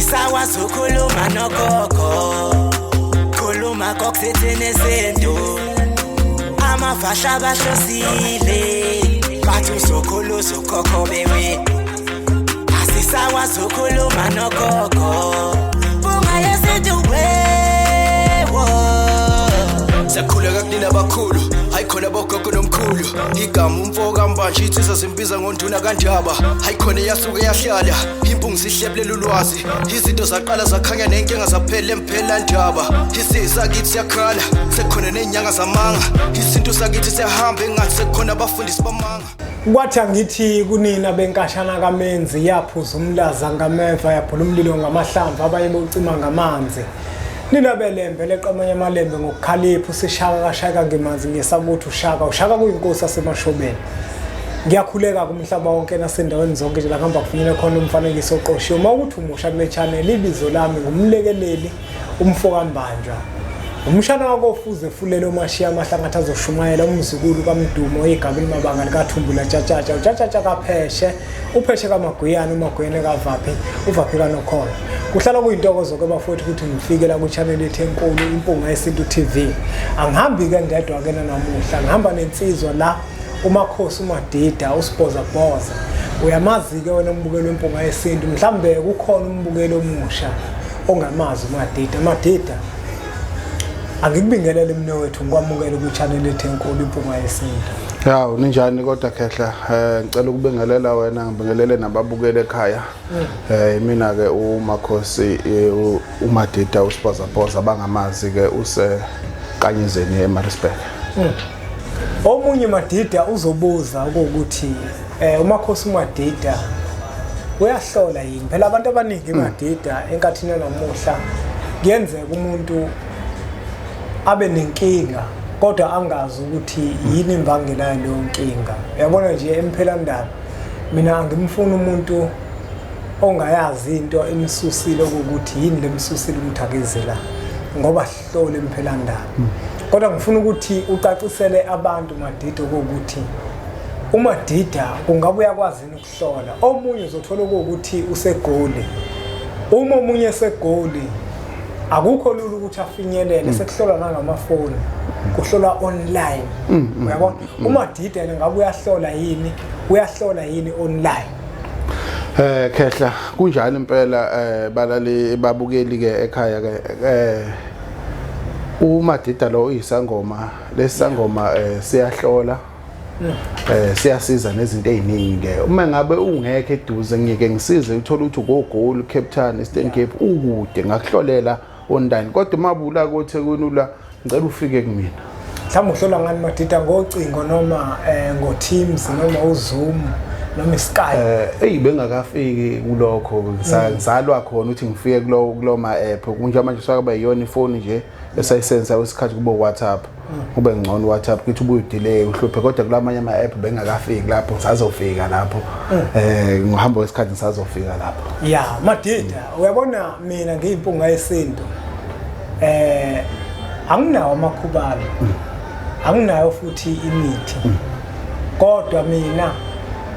Asisakwazi ukukhuluma nogogo, khuluma kokusithini isintu. Amafasha bahlosile, bathi uzokhulu uzokhokho bewe. Asisakwazi ukukhuluma nogogo, bunga yesintu wewo. Siyakhuleka kunina abakhulu, hayi khona bogogo nomkhulu. Igama umfo kaMbanje insizwa zimbiza ngonduna kaNdaba. Hayi khona yasuke yahlala, impungu sihlebulela ulwazi. Izinto zaqala zakhanya nenkinga zaphela emphela ndaba. Isizwe sakithi siyakhala, sekukhona nezinyanga zamanga. Isintu sakithi siyahamba engathi sekukhona abafundisi bamanga. Kwathi angithi kunina benkashana kaMenzi yaphuza umlaza ngameva yabhula umlilo ngamahlamvu abanye bewucima ngamanzi. Nina belembe leqa amanye amalembe ngokukhalipha usishaka kashaka ngemanzi ngesakuthi ushaka ushaka kuyinkosi yasemashobeni. Ngiyakhuleka kumhlaba wonke nasendaweni zonke nje la kuhamba kufinyele khona umfanekiso oqoshiwe. Uma ukuthi umusha kule channel ibizo lami ngumlekeleli umfo kaMbanjwa. Umshana wakofuze efulele umashiya amahlangathi azoshumayela umzukulu kaMdumo igama elimabanga likathumbula tshatshatsha utshatshatsha kapheshe upheshe kamaguyane umaguyane kavaphi uvaphi kanokholo. Kuhlala kuyintokozo ke bafowethu ukuthi ngifike la kwi-channel yethu enkulu Impunga Yesintu TV. Angihambi-ke ngedwa ke nanamuhla, ngihamba nensizwa la uMakhosi uMadida uSibhoza Bhoza. Uyamazi-ke wena umbukeli weMpunga Yesintu, mhlawumbe kukhona umbukeli omusha ongamazi uMadida. Madida, angikubingelele mnewethu, ngikwamukele kwi-channel yethu enkulu Impunga Yesintu. Yawu ninjani kodwa Khehla, ngicela ukubingelela wena ngibingelele nababukeli ekhaya. Mina ke uMakhosi uMadida uSibhoza bangamazi ke use Kanyezeni eMaritzburg. Omunye Madida uzobuza ukuthi uMakhosi uMadida uyahlola yini? Phela abantu abaningi Madida enkathini yanamuhla kuyenzeka umuntu abe nenkinga kodwa angazi ukuthi yini imbangela yaleyo nkinga. Uyabona nje emphelandaba mina angimfuni umuntu ongayazi into emsusile ukuthi yini lemsusile ukuthi akeze la ngoba hlole emphelandaba. Kodwa ngifuna ukuthi ucacisele abantu Madida ukuthi uMadida kungabe uyakwazi yini ukuhlola. Omunye uzothola ukuthi useGoli. Uma omunye eseGoli akukho lula ukuthi afinyelele, sekuhlolwa nangamafoni, kuhlolwa online. Uyabona uMadida yena ngabe uyahlola yini, uyahlola yini online? Khehla kunjalo impela, balali babukeli ke ekhaya ke, uMadida lo uyisangoma, lesangoma siyahlola, siyasiza nezinto eziningi ke. Uma ngabe ungekho eduze ngike ngisize, uthola ukuthi ugoGoli, Cape Town, Eastern Cape, ukude ngakuhlolela online, kodwa uma bula koThekwini ula ngicela ufike kumina. Mhlawumbe uhlola ngani Madida, ngocingo noma ngo-Teams noma uZoom noma iSkype? Eyi bengakafiki kulokho, ngizalwa khona ukuthi ngifike kulo ma app kunje manje sakabe iyona ifoni nje esayisenza isikhathi kube WhatsApp, kube ngcono WhatsApp kithi ubuye udelay uhluphe, kodwa kulamanye ama app bengakafiki lapho, ngisazofika lapho ngohamba kwesikhathi ngisazofika lapho. Ya Madida, uyabona mina ngiyimpunga yesintu, anginawo amakhubalo, anginayo futhi imithi, kodwa mina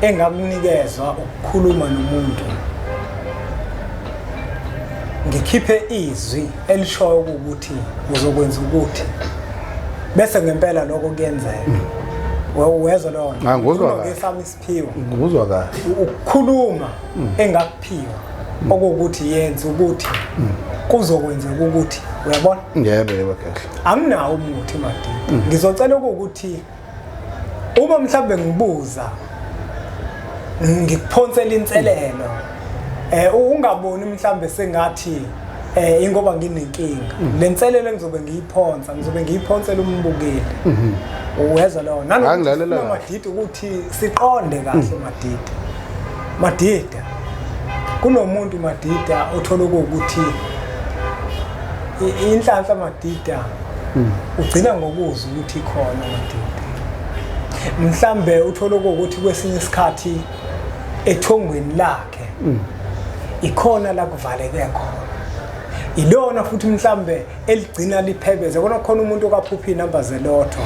engakunikezwa ukukhuluma nomuntu ngikhiphe izwi elishoyo ukuthi uzokwenza ukuthi bese ngempela lokho kuyenzeka. Wezwa leyo nto? Ngikuzwa kahle. Ngesami isiphiwo. Ngikuzwa kahle. Ukukhuluma engakuphiwa okuwukuthi yenza ukuthi kuzokwenzeka ukuthi, uyabona? Yebo yebo Khehla. Anginawo umuthi Madida. Ngizocela ukuthi uma mhlawumbe ngibuza ngikuphonsela inselelo, ungaboni mhlawumbe sengathi ingoba nginenkinga. Le nselelo engizobe ngiyiphonsa, ngizobe ngiyiphonsela umbukeli. Uwezwa leyo? Nanokuthi Angilalela sifuna kahle. Madida ukuthi siqonde kahle Madida. Madida, kunomuntu Madida othola ukuthi inhlanhla Madida ugcina ngokuzwa ukuthi ikhona Madida. Mhlambe uthola ukuthi kwesinye isikhathi ethongweni lakhe ikhona la kuvaleke khona, ilona futhi mhlambe eligcina liphebeze kona. Khona umuntu okaphupha inamba zelotho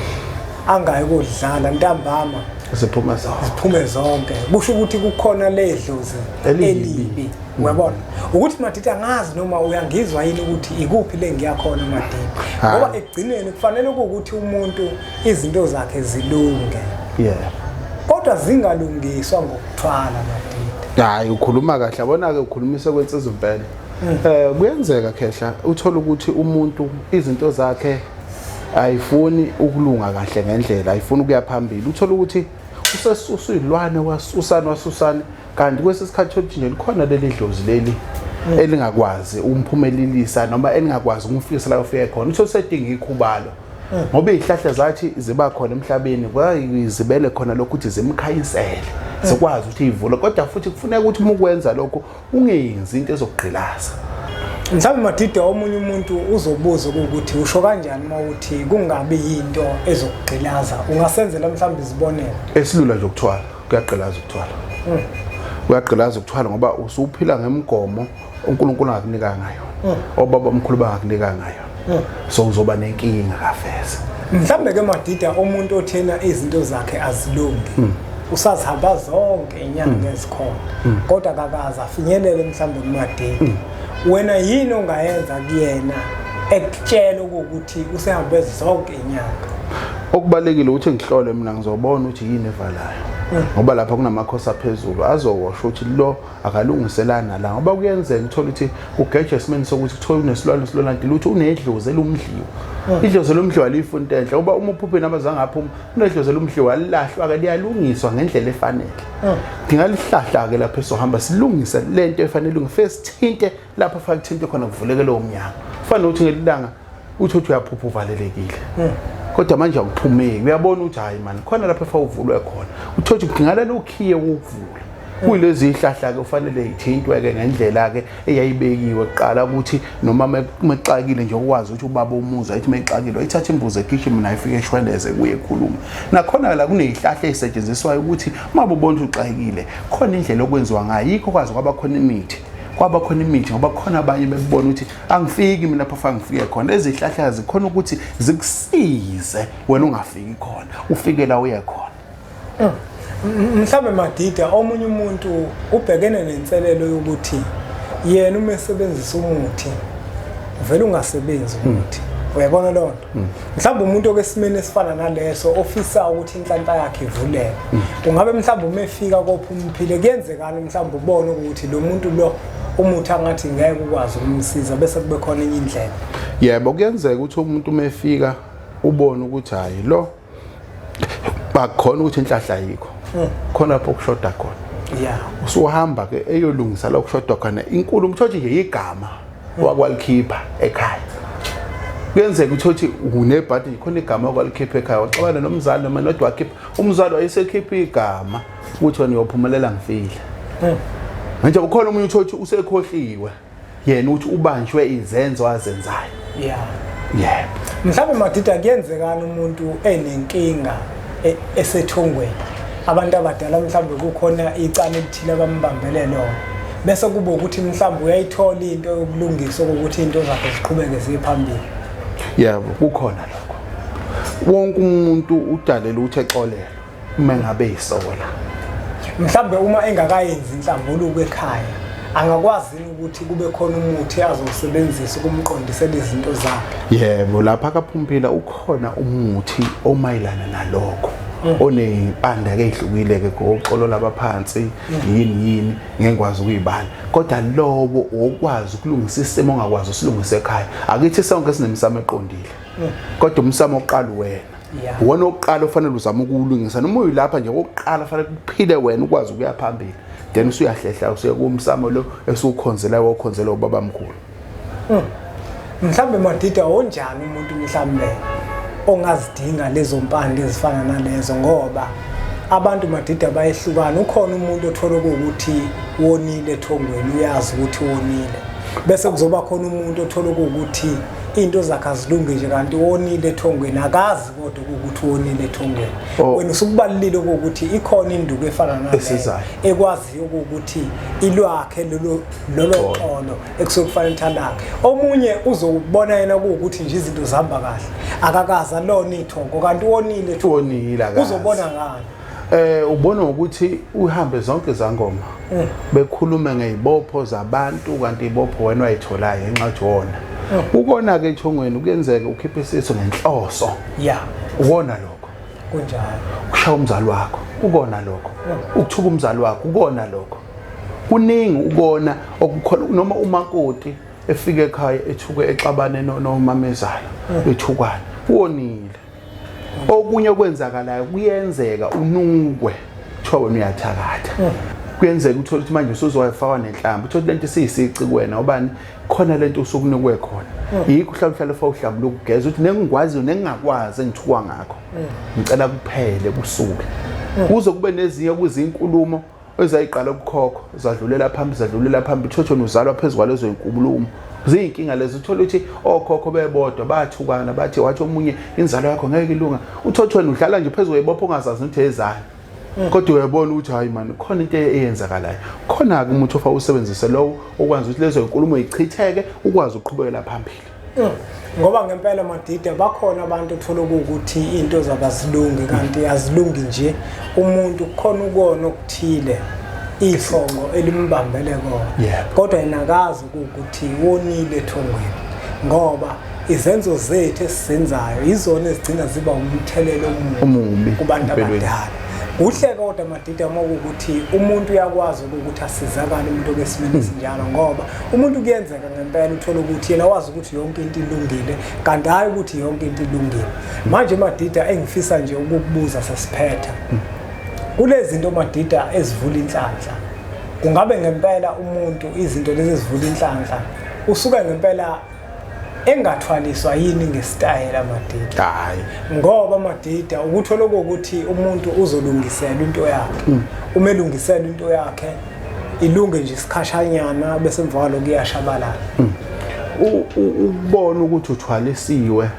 Angayi kodlala ntambama Ziphuma zonke. Ziphume zonke. Kusho ukuthi kukhona ledlozi elibi. Uyabona ukuthi Madidi, angazi noma uyangizwa yini ukuthi ikuphi le ngiyakhona Madidi, ngoba ekugcineni kufanele ukuthi umuntu izinto zakhe zilunge. Kodwa zingalungiswa ngokuthwala Madidi. Hayi, ukhuluma kahle, yabona ke, ukhulumisa kwensizwa impela. Kuyenzeka khehla uthola ukuthi umuntu izinto zakhe ayifuni ukulunga kahle ngendlela, ayifuni ukuya phambili. Uthola ukuthi usesusa izilwane, wasusana wasusana, kanti kwesikhathi uthi nje likhona leli dlozi leli elingakwazi umphumelelisa noma elingakwazi ukumfikisa la ufike khona. Uthola usedinga ikhubalo, ngoba izihlahla zathi ziba khona emhlabeni kwayizibele khona lokhu ukuthi zimkhanyisele, zikwazi ukuthi ivule, kodwa futhi kufuneka ukuthi uma ukwenza lokho ungenzi into ezokugqilaza. Mhlawumbe Madida, omunye umuntu uzobuza ukuthi usho kanjani uma uthi kungabi yinto ezokugqilaza, ungasenzela mhlawumbe izibonelo? Esilula nje, ukuthwala kuyagqilaza. Ukuthwala kuyagqilaza, ukuthwala ngoba usuphila ngemigomo uNkulunkulu angakunika ngayo, obaba omkhulu bangakunika ngayo, so uzoba nenkinga kafeza. Mhlawumbe ke Madida, umuntu othena izinto zakhe azilungi, usazihamba zonke inyanga ezikhona, kodwa akakaze afinyelele mhlawumbe kuMadida, wena yini ongayenza kuyena ekutshela ukuthi usehambe zonke inyanga? Okubalekile ukuthi ngihlole mina, ngizobona ukuthi yini evalayo, ngoba lapha kunamakhosi aphezulu azowosho ukuthi lo akalungiselana la, ngoba kuyenzeka uthola ukuthi ugeje esimeni sokuthi kuthiwa unesilwane, silwane lutho, unedlozi elumdliwa. Idlozi elumdliwa liyifuna into enhle, ngoba uma uphupheni abazange aphuma unedlozi elumdliwa, alilahlwa-ke, liyalungiswa ngendlela efanele. Ngingalihlahla-ke lapho esohamba silungise lento efanele ilunge, fike sithinte lapho afake kuthinte khona, kuvuleke lowo mnyango. Kufanele ukuthi ngelilanga uthi uyaphupha uvalelekile, kodwa manje akuphumeki, uyabona ukuthi hayi mani, khona lapho efa uvulwe khona, uthole ukuthi kudingakala ukhiye wokuvula. Kuyilezi ihlahla-ke ufanele yithintwe-ke ngendlela-ke eyayibekiwe kuqala, ukuthi noma mexakile nje ukwazi ukuthi ubaba umuzi ayithi mexakile ayithathe imbuzi egijime nayo ifike eshweleze kuye ekhuluma nakhona. La kuney'hlahla ey'setshenziswayo ukuthi uma ubona ukuthi uxakile, khona indlela okwenziwa ngayo. Yikho kwazi kwaba khona imithi, kwaba khona imithi ngoba khona abanye bebona ukuthi angifiki mina lapho afake ngifike khona. Lezi zihlahla zikhona ukuthi zikusize wena ungafiki khona, ufike la uye khona. Mhlawumbe Madida, omunye umuntu ubhekene nenselelo yokuthi yena uma esebenzisa umuthi vele ungasebenzi umuthi, uyabona leyo nto. Mhlawumbe umuntu okesimeni esifana naleso ofisa ukuthi inhlanhla yakhe ivuleke, ungabe mhlawumbe uma efika kophumphile kuyenzekani, mhlawumbe ubone ukuthi lo muntu lo umuthi angathi ngeke ukwazi ukumsiza, bese kube khona enye indlela? Yebo, kuyenzeka ukuthi umuntu uma efika ubone ukuthi hayi, lo bakhona ukuthi inhlahla ayikho khona lapho kushoda khona. Usuhamba ke eyolungisa la kushoda khona. Inkulumo uthothi nje igama wakwalikhipha ekhaya, kuyenzeka uthothi unebhadi khona igama wakwalikhipha ekhaya, waxabana nomzali noma nodwa, wakhipha umzali wayesekhipha igama ukuthi wena uyophumelela ngifile. Manje ukhona omunye uthothi usekhohliwe yena ukuthi ubanjwe izenzo azenzayo. Yebo. Mhlawumbe Madida, kuyenzekani umuntu enenkinga esethongweni, abantu abadala mhlawumbe kukhona icala elithile abambambele lona, bese kube ukuthi mhlawumbe uyayithola into yokulungisa ukuthi into zakhe ziqhubeke ziye phambili? Yebo, kukhona lokho. Wonke umuntu udalela ukuthi exolelwe uma ngabe yisola. Mhlawumbe uma engakayenzi inhlambuluko ekhaya, angakwazi yini ukuthi kube khona umuthi azowusebenzisa ukumqondisela izinto zakhe? Yebo, lapha kaPhumphila ukhona umuthi omayelana nalokho, oney'mpanda-ke ey'hlukile-ke ngoxolo labaphansi, yini yini, ngeke ngikwazi ukuyibala, kodwa lowo wokwazi ukulungisa isimo ongakwazi usilungise ekhaya. Akithi sonke sinemisamo eqondile, kodwa umsamo oqala wena uwona wokuqala ofanele uzame ukuwulungisa, noma uyilapha nje okokuqala fanele kuphile wena ukwazi ukuya phambili, then usuyahlehla usuya kumsamo lo esuwukhonzela, wokhonzela ubabamkhulu. Mhlawumbe Madida, onjani umuntu mhlawumbe ongazidinga lezo mpande ezifana nalezo? Ngoba abantu Madida bayehlukana. Ukhona umuntu othola ukuthi wonile ethongweni, uyazi ukuthi wonile, bese kuzoba khona umuntu othola ukuthi Into zakhe azilungi nje kanti wonile ethongweni, akazi kodwa ukuthi wonile ethongweni. Oh. Wena usukubalulile ukuthi ikhona induku efana naleyo Esizayo. ekwaziyo ukuthi ilwakhe lolo lolo xolo ekusuke kufanele ukuthi alakhe. Omunye uzobona yena kuwukuthi nje izinto zihamba kahle, akakaze alone ithongo kanti wonile ethongweni. Wonile, akazi. Uzobona ngani? Ubona ukuthi uhambe zonke zangoma bekhulume ngezibopho zabantu, kanti ibopho wena wayitholayo ngenxa yokuthi wona. Ukona ke ethongweni kuyenzeka ukhiphe isisu ngenhloso. Ukona lokho. Kunjalo. Ukushaya umzali wakho, ukona lokho. Ukuthuka umzali wakho, ukona lokho. Kuningi ukona okukhona, noma umakoti efika ekhaya ethuke exabane nomamezala, ethukana, wonile. Okunye okwenzakalayo kuyenzeka unukwe, kuthiwa wena uyathakatha. Kuyenzeka uthole ukuthi manje usuzowafakwa nenhlamba, uthole lento isiyisici kuwena, ubani khona lento usukunikwe khona. Yikho uhlala uhlala ufaka uhlambuluko ukugeza, uthi nengikwaziyo nengingakwazi engithukwa ngakho, ngicela kuphele kusuke. Kuze kube nezinye kuzinkulumo ezayiqala ubukhokho zadlulela phambili, zadlulela phambili, uthole wena uzalwa phezu kwalezo zinkulumo. Ziyinkinga lezo, uthole ukuthi okhokho bebodwa bathukana, bathi wathi omunye inzalo yakho ngeke ilunga, uthole wena udlala nje phezu kweyibopho ongazazi ukuthi ezani. Kodwa uyabona ukuthi hayi man, khona into eyenzakalayo. Khona-ke umuthi ofa usebenzise lowo okwazi ukuthi lezo zinkulumo zichitheke, ukwazi ukuqhubekela phambili. Ngoba ngempela Madida bakhona abantu uthola ukuthi into zabazilungi kanti azilungi nje, umuntu kukhona ukona okuthile ithongo elimbambele kona. Kodwa yena akazi ukuthi wonile ethongweni, ngoba izenzo zethu esizenzayo izona ezigcina ziba umthelelo omubi kubantu empilweni. abadala. Kuhle kodwa Madida uma kuwukuthi umuntu uyakwazi ukuthi asizakale umuntu obesimeni esinjalo, ngoba umuntu kuyenzeka ngempela uthola ukuthi yena wazi ukuthi yonke into ilungile, kanti hayi ukuthi yonke into ilungile. Manje Madida, engifisa nje ukukubuza sesiphetha, kulezi zinto Madida ezivula inhlanhla, kungabe ngempela umuntu izinto lezi ezivula inhlanhla usuke ngempela engathwaliswa yini ngesitayela Madida? Hayi. Ngoba Madida ukuthola ukuthi umuntu uzolungisela into yakhe, uma elungisela into yakhe ilunge nje isikhashanyana bese emva kwalokho iyashabalala. Ukubona ukuthi uthwalisiwe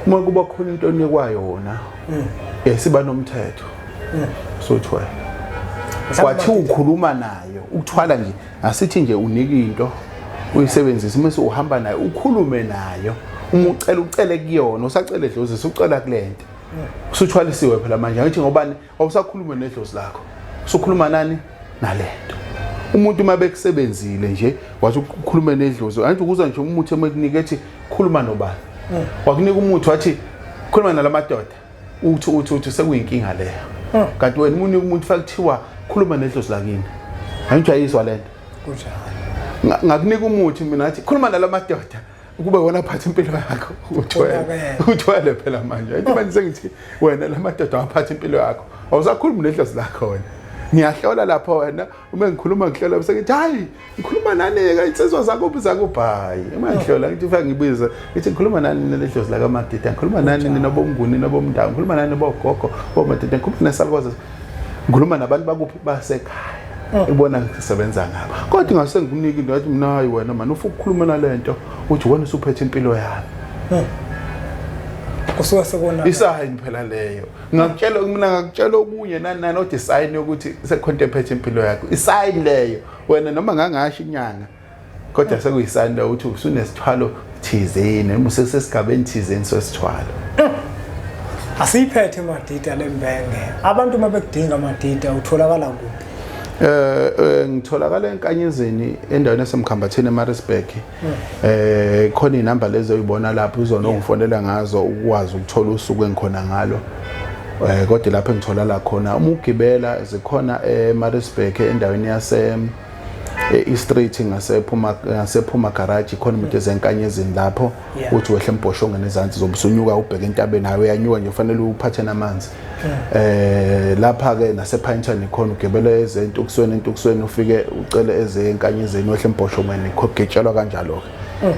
uma kuba khona into onikwa yona, siba nomthetho. Sothwele. Kwathi ukhuluma nayo, ukuthwala nje, asithi nje unika into uyisebenzise, mase uhamba nayo ukhulume nayo, uma ucela ucele kuyona, usacela edlozi, usucela kulento. Usuthwalisiwe phela manje, angithi ngobani awusakhuluma nedlozi lakho, usukhuluma nani nalento. Umuntu uma bekusebenzile nje wathi ukhulume nedlozi, angithi ukuza nje umuthi emekunike ethi khuluma nobani, wakunika umuthi wathi khuluma nalamadoda, uthi uthi uthi sekuyinkinga leyo. Kanti wena umunike umuntu faka kuthiwa khuluma nedlozi lakini, angithi uyayizwa lento. Kunjalo. Ngakunika umuthi mina ngathi khuluma nalamadoda kube wona aphatha impilo yakho, uthwele. Konakele. Uthwele phela manje. Angithi manje sengithi wena lamadoda awaphatha impilo yakho, awusakhulumi nedlozi lakho wena. Ngiyahlola lapho wena, uma ngikhuluma ngihlola bese ngithi hayi ngikhuluma nani ke insizwa zakuphi zakuphi, hayi uma ngihlola ngithi ufake ngibize ngithi ngikhuluma nani nedlozi lakaMadida, ngikhuluma nani nobomnguni nobomndawo, ngikhuluma nani bogogo boMadida, ngikhuluma nesalukazi, ngikhuluma nabantu bakuphi basekhaya, ibona ngisebenza ngabo. Kodwa ingase ngikunike into ngathi mina hayi wena man ufuna ukukhuluma nalento uthi wena usuphethe impilo yami. Kusuke sekonakala. Isayini phela leyo. Ngakutshela mina, ngakutshela okunye nani nani, kodwa isayini yokuthi sekukhona into ephethe impilo yakho, isayini leyo. Wena noma ngangasho inyanga, kodwa sekuyisayini leyo ukuthi usunesithwalo thizeni noma usesesigabeni thizeni sesithwalo. Asiyiphethe Madida lembenge. Abantu uma bekudinga Madida utholakala kuphi? Ngitholakala enkanyezeni endaweni yasemkhambathini eMaritzburg. Khona inamba lezo oyibona lapho uzona ongifonela ngazo ukwazi ukuthola usuku engikhona ngalo. Kodwa lapho engithola la khona uma ugibela zikhona eMaritzburg endaweni yase e-Street ngasephuma garage, khona imoto ezenkanyezini lapho. Uthi wehle embhoshongweni ezansi zobe usunyuka ubheke entabeni, hayi uyanyuka nje kufanele uphathe namanzi. Lapha ke nasePinetown khona ugebele ezentukusweni, entukusweni ufike ucele ezenkanyezini wehle embhoshongweni, khogetshelwa kanjalo ke.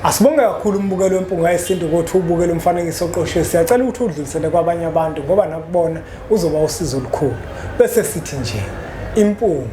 Asibonge kakhulu umbukelo wempunga yesintu ukuthi ubukele umfanekiso oqoshiwe. Siyacela ukuthi udlulisele kwabanye abantu ngoba nakubona uzoba usizo olukhulu. Bese sithi nje impunga.